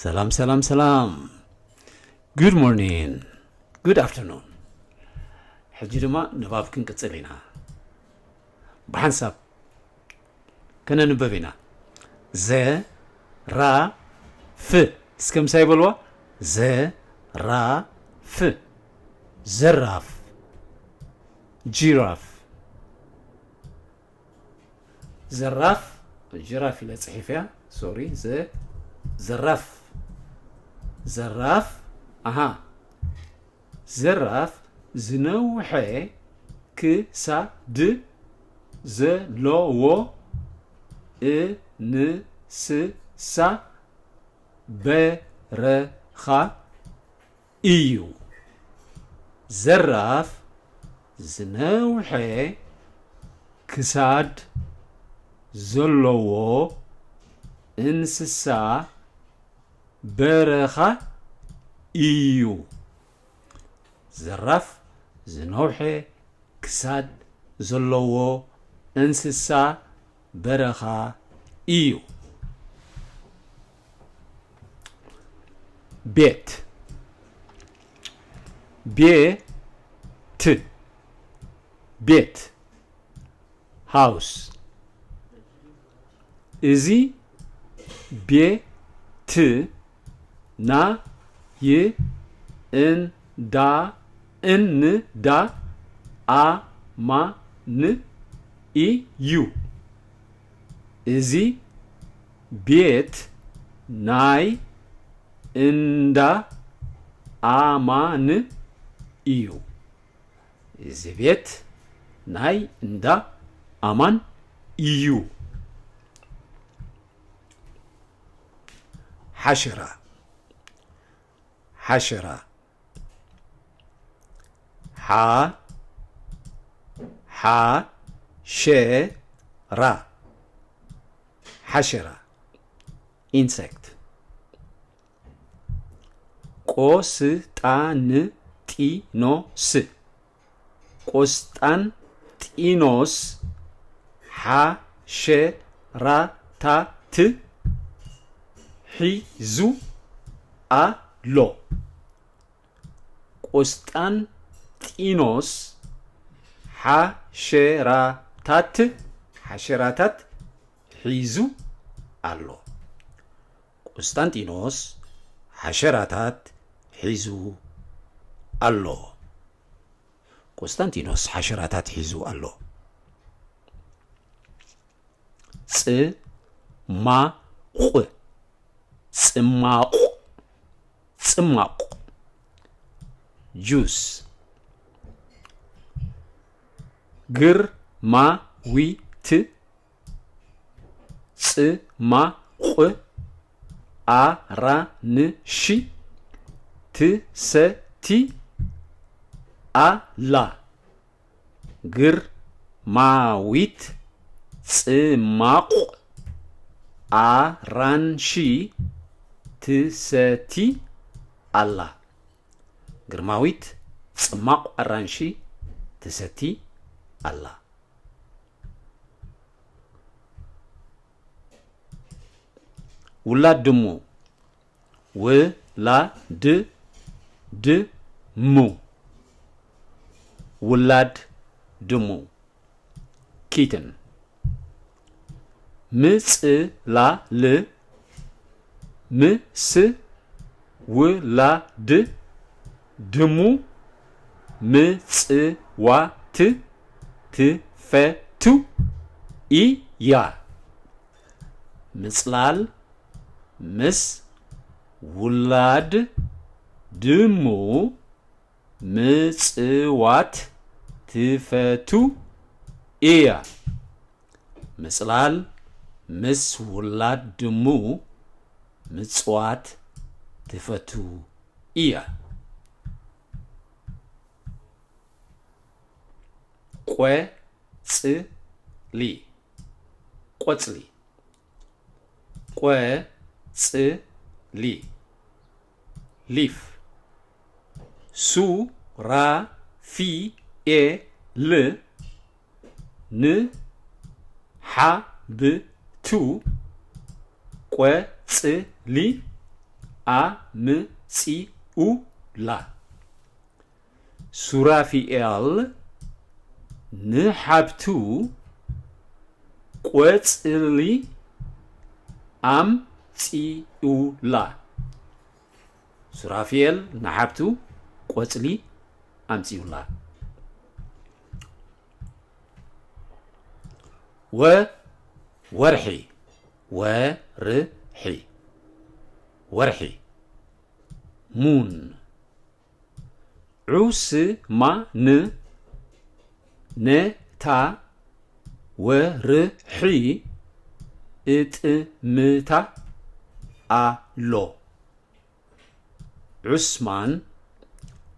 ሰላም ሰላም ሰላም። Good morning. Good afternoon. ሕጂ ድማ ንባብ ክንቅጽል ኢና። ብሓንሳብ ከነንበብ ኢና። ዘ ራ ፍ እስከ ምሳይ በልዋ። ዘ ራ ፍ። ዘራፍ። ጂራፍ። ዘራፍ። ጅራፍ ኢለ ጽሒፈያ። ሶሪ። ዘ ዘራፍ። ዘራፍ። ኣሃ። ዘራፍ ዝነውሐ ክሳድ ዘለዎ እንስሳ በረኻ እዩ። ዘራፍ ዝነውሐ ክሳድ ዘለዎ እንስሳ በረኻ እዩ። ዘራፍ ዝነውሐ ክሳድ ዘለዎ እንስሳ በረኻ እዩ። ቤት። ቤት። ቤት። ሃውስ። እዚ ቤት ናይ እንዳ እንዳ ኣማን እዩ። እዚ ቤት ናይ እንዳ ኣማን እዩ። እዚ ቤት ናይ እንዳ ኣማን እዩ። ሓሸራ። ሓሸራ። ሓ ሓ ሸ ራ። ሓሸራ። ኢንሴክት። ቆስጣንጢኖስ። ቆስጣንጢኖስ ሓሸራታት ሒዙ ኣሎ። ቆስጣንጢኖስ ሓሸራታት፣ ሓሸራታት ሒዙ ኣሎ። ቆስጣንጢኖስ ሓሸራታት ሒዙ ኣሎ። ቆስጣንጢኖስ ሓሸራታት ሒዙ ኣሎ። ጽማቑ። ጽማቑ። ጽማቑ። ጁስ። ግርማዊት። ጽማቑ ኣራንሺ ትሰቲ ኣላ። ግርማዊት ጽማቑ ኣራንሺ ትሰቲ ኣላ። ግርማዊት ጽማቑ ኣራንሺ ትሰቲ ኣላ። ውላድ ድሙ። ውላድ ድሙ። ውላድ ድሙ። ኪትን። ምጽላል። ምስ ውላድ ድሙ ምጽዋት ትፈቱ እያ። ምጽላል ምስ ውላድ ድሙ ምጽዋት ትፈቱ እያ። ምጽላል ምስ ውላድ ድሙ ምጽዋት ትፈቱ እያ። ቆጽሊ። ቆጽሊ። ቆጽሊ። ሊፍ። ሱራፊኤል ንሓብቱ ቆጽሊ ኣምጺኡላ። ሱራፊኤል ንሓብቱ ቆጽሊ ኣምጺኡላ። ሱራፊኤል ንሓብቱ ቆጽሊ ኣምጺኡላ። ወ፣ ወርሒ፣ ወርሒ፣ ወርሒ። ሙን። ዑስማን ነታ ወርሒ እጥምታ ኣሎ። ዑስማን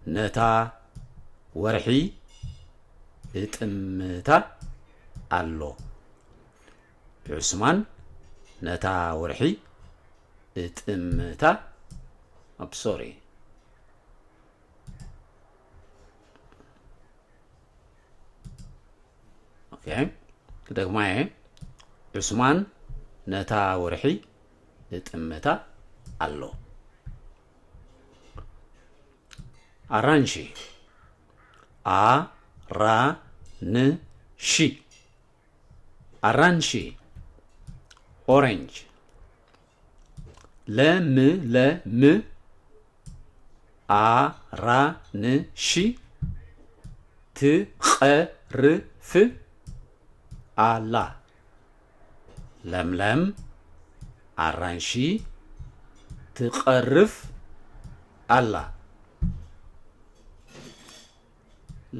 ነታ ወርሒ እጥምታ ኣሎ። ዑስማን ነታ ወርሒ እጥምታ፣ ሶሪ። ኦኬ፣ ክደግማ እየ። ዑስማን ነታ ወርሒ እጥምታ ኣሎ። ኣራንሺ። ኣራንሺ። ኣራንሺ። ኦሬንጅ። ለምለም ኣራንሺ ትቐርፍ ኣላ። ለምለም ኣራንሺ ትቐርፍ ኣላ።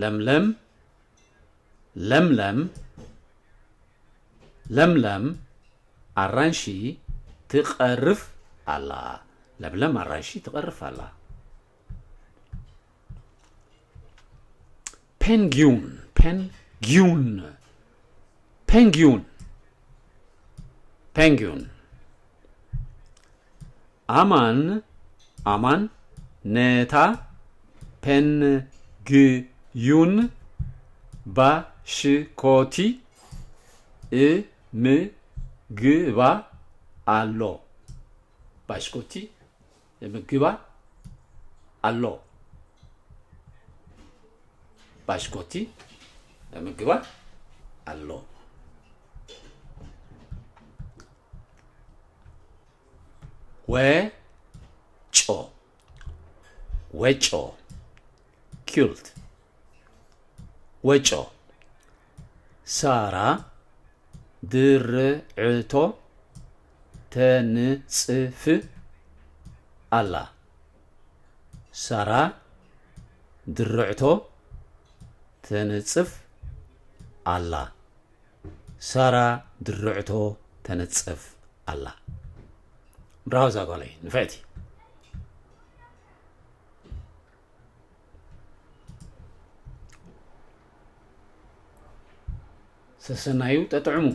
ለምለም፣ ለምለም፣ ለምለም ኣራንሺ ትቐርፍ ኣላ። ለምለም ኣራንሺ ትቐርፍ ኣላ። ፔንጊዩን፣ ፔንጊዩን፣ ፔንጊዩን፣ ፔንጊዩን። ኣማን፣ ኣማን ነታ ፔንጊዩን ባሽኮቲ እምግባ ኣሎ። ባሽኮቲ እምግባ ኣሎ። ባሽኮቲ እምግባ ኣሎ። ወጮ፣ ወጮ፣ ኪልት፣ ወጮ። ሳራ ድርዕቶ ተንጽፍ ኣላ። ሳራ ድርዕቶ ተንጽፍ ኣላ። ሳራ ድርዕቶ ተንጽፍ ኣላ። ብራቮ እዛ ጓለይ ንፍዕቲ። ሰሰናዩ ጠጥዕሙ።